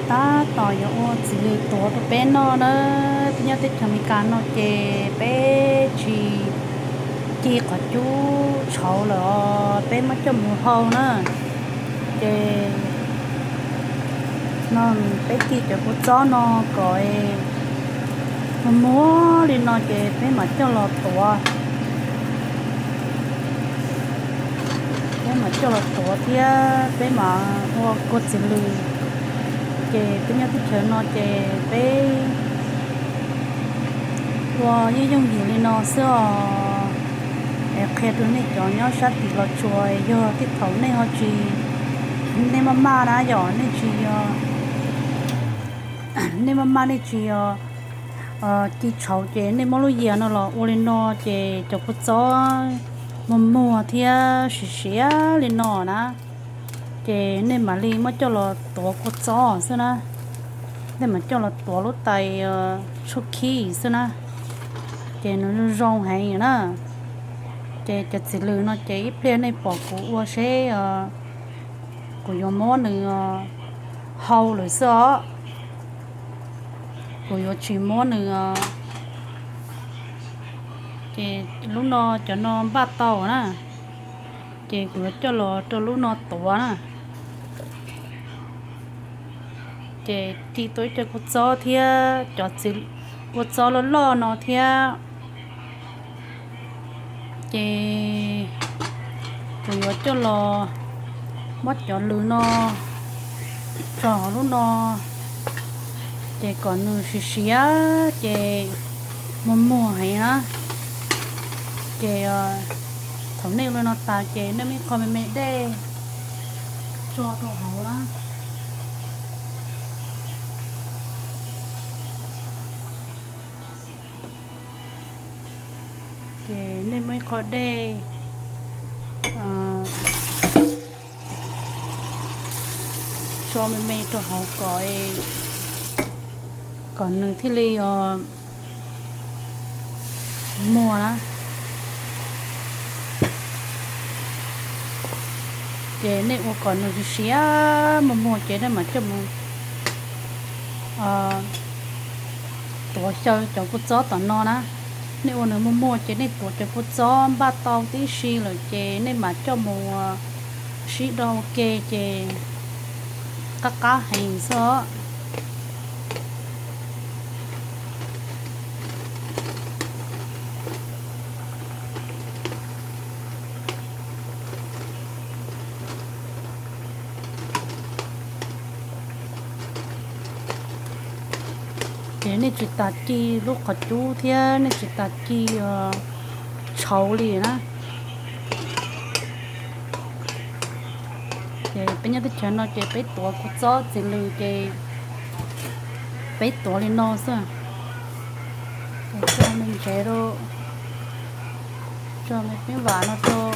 Tab tom yuav ua txiv lws tuav rau peb noj na. Peb nyob teb chaws Amelikas no ces peb tsis ci qhov cub tshauv lawm os, peb muab coj mus hau na. Ces no peb ci cov kua txob no kom muag muag li no ces peb mam coj los tuav. Peb mam coj los tuav thiab peb mam ua kua txiv lws. Ces peb nyob teb chaws no ces peb ua yooj yooj yim li no xwb os. Es qhia rau nej cov nyob sab tim Los Tsuas, yog tej thaum nej ho tsis, nej maj maj na yom, nej tsis, nej maj maj nej tsis ci tshauv ces nej muab lub yias no los ua li no ces cov kua txob muag muag thiab siav siav li no na. Ces nej mam li muab coj los tuav kua txob xwb na. Nej mam coj los tuav lub tais tshuaj khib xwb na. Ces nws zoo zoo heev na. Ces cov txiv lws no ces ib pliag nej pom kuv ua seb, kuv yuav muab nws hau lawm xwb os. Kuv yuav tsis muab nws, ces lub no, cov no npaj tau na. Ces kuv yuav coj los rau lub no tuav na. Ces ci tau ib co kua txob thiab cov txiv, kua txob loj loj no thiab. Ces kuv yuav coj los muab cov lws no tso hauv lub no, ces kom nws siav siav ces muag muag heev na. Ces thaum nej ua li no tas ces nej muab ib qho me me dej tso rau hauv na. Ces nej muab ib qho dej tso me me rau hauv kom, kom nws thiaj li muag na. Ces nej ua kom nws siav siav muag muag ces nej mam coj mus tuav xyaw cov kua txob tom no na. Nej ua nws muag muag ces nej tuav cov kua txob npaj tau tib si lawm ces nej mam coj mus sib do ua ke ces qab qab heev xwb os. Ces nej tsis tas ci lub qhov cub thiab nej tsis tas ci tshauv li na. Ces peb nyob teb chaws no ces peb tuav kua txob txiv lws ces peb tuav li no xwb. Ces tso me ntsev rau, tso me peeb vam no rau.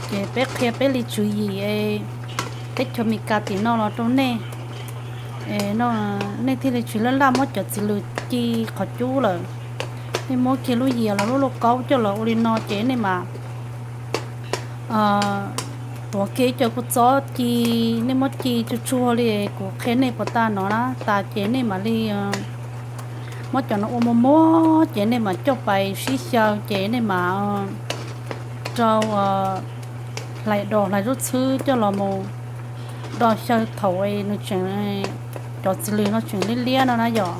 Ces peb qhia peb li tswv yim teb chaws Amelikas tim no los rau nej, nej thiaj li tsis laj laj muab cov txiv lws ci qhov cub lawm. Nej muab kiag lub yias los lub lauj kaub coj los ua li no ces nej mam tuav kiag ib co kua txob ci, nej muab ci tsuag tsuag li kuv qhia nej puas tas no na, tas ces nej mam li muab cov no ua muag muag ces nej mam coj pais sib xyaw ces nej mam rau hlais dos hlais zub txhwb coj los mus do xyaw thaum nws tseem, cov txiv lws no tseem liab liab no na yom.